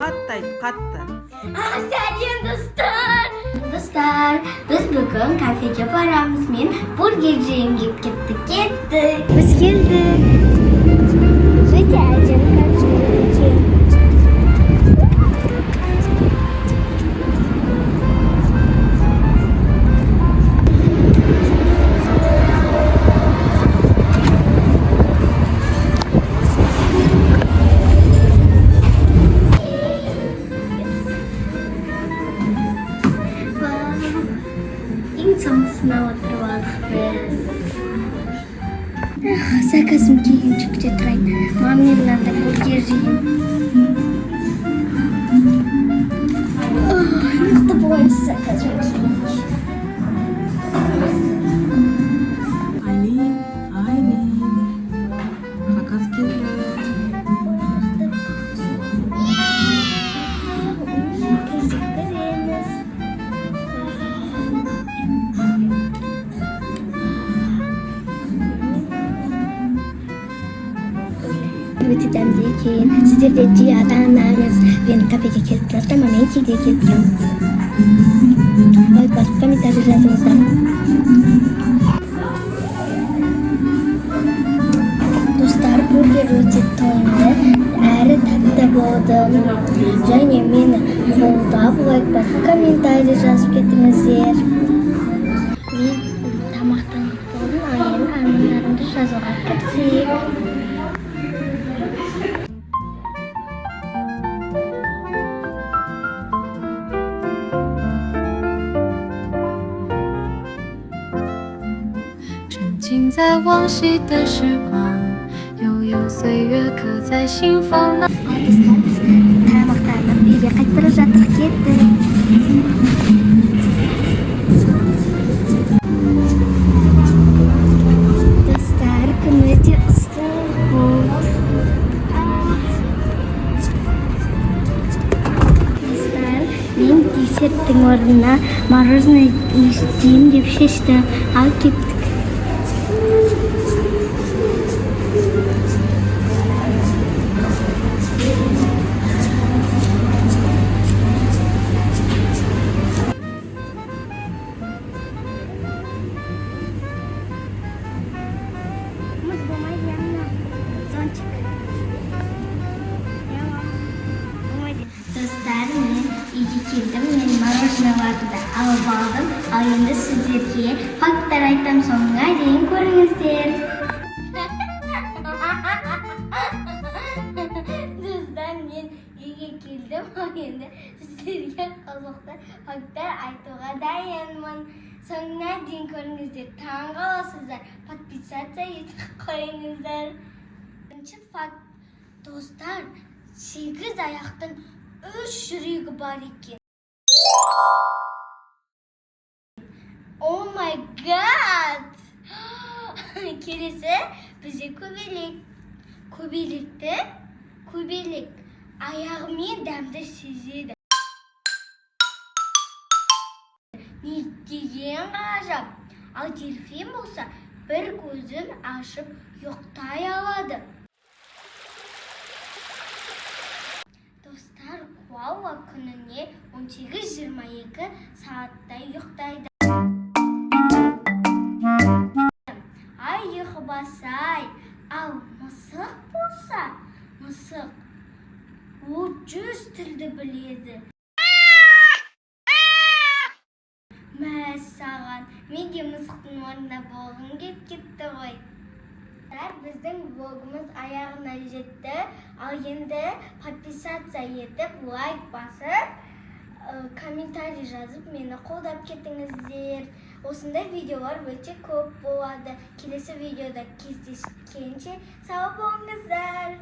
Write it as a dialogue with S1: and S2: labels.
S1: Қатты айт, қатты.
S2: Сәлем, достар! Достар, біз бүгін кафеге барамыз. Мен бургер жегім келіп кетті. Кеттік. Біз келдік. Өте әдемі кафе екен. Вау. Ең соңғысына отырып алдық біз. Ах, заказым келгенше күте тұрайын. Мам, мен мынандай бургер жеймін. Ох, мықты болайын заказым келгенше.
S1: Айлин, Айлин. Заказ келді.
S2: Мықты. Кезек кіреміз. Өте дәмді екен. Сіздер де жиі ата-анаңыз бен кафеге келіп тұрасыздар ма? Мен кейде келіп тұрамын. Лайк басып, комментарий жазыңыздар. Достар, бургер өте тойымды әрі тәтті болды. Және мені қолдап, лайк басып, комментарий жазып кетіңіздер. Мен тамақтанып болдым, ал енді армандарымды жазуға кірісейік.
S3: 沉浸在往昔的时光，悠悠岁月刻在心房。
S2: Ал, достар, біз тамақтанып үйге қайтып бара жатырық. Кеттік. Достар, күн өте ыстық болды. Достар, мен десерттің орнына мороженое жеймін деп шештім. Ал, кеттік. Мұз болмайды, яғни зонтик. Болмайды. Достар, мен үйге келдім, мен мороженоеларды алып алдым. Ал енді сіздерге факттар айтамын, соңына дейін көріңіздер. Достар, мен үйге келдім, ал енді сіздерге қызықты факттар айтуға дайынмын. Соңына дейін көріңіздер, таң қаласыздар. Подписаться етіп қойыңыздар. Бірінші факт. Достар, сегіз аяқтың үш жүрегі бар екен. Oh my God! Келесі бізде көбелек. Көбелек аяғымен дәмді сезеді. Не деген ғажап! Ал дельфин болса, бір көзін ашып ұйықтай алады. Достар, коала күніне 18-22 сағаттай ұйықтайды. Ай, ұйқы басай! Ал мысық болса, мысық ол 100 тілді біледі. Мәссаған, мен де мысықтың орнында болғым келіп кетті ғой. Достар, біздің влогымыз аяғына жетті. Ал енді подписаться етіп, лайк басып, комментарий жазып, мені қолдап кетіңіздер. Осындай видеолар өте көп болады. Келесі видеода кездескенше сау болыңыздар.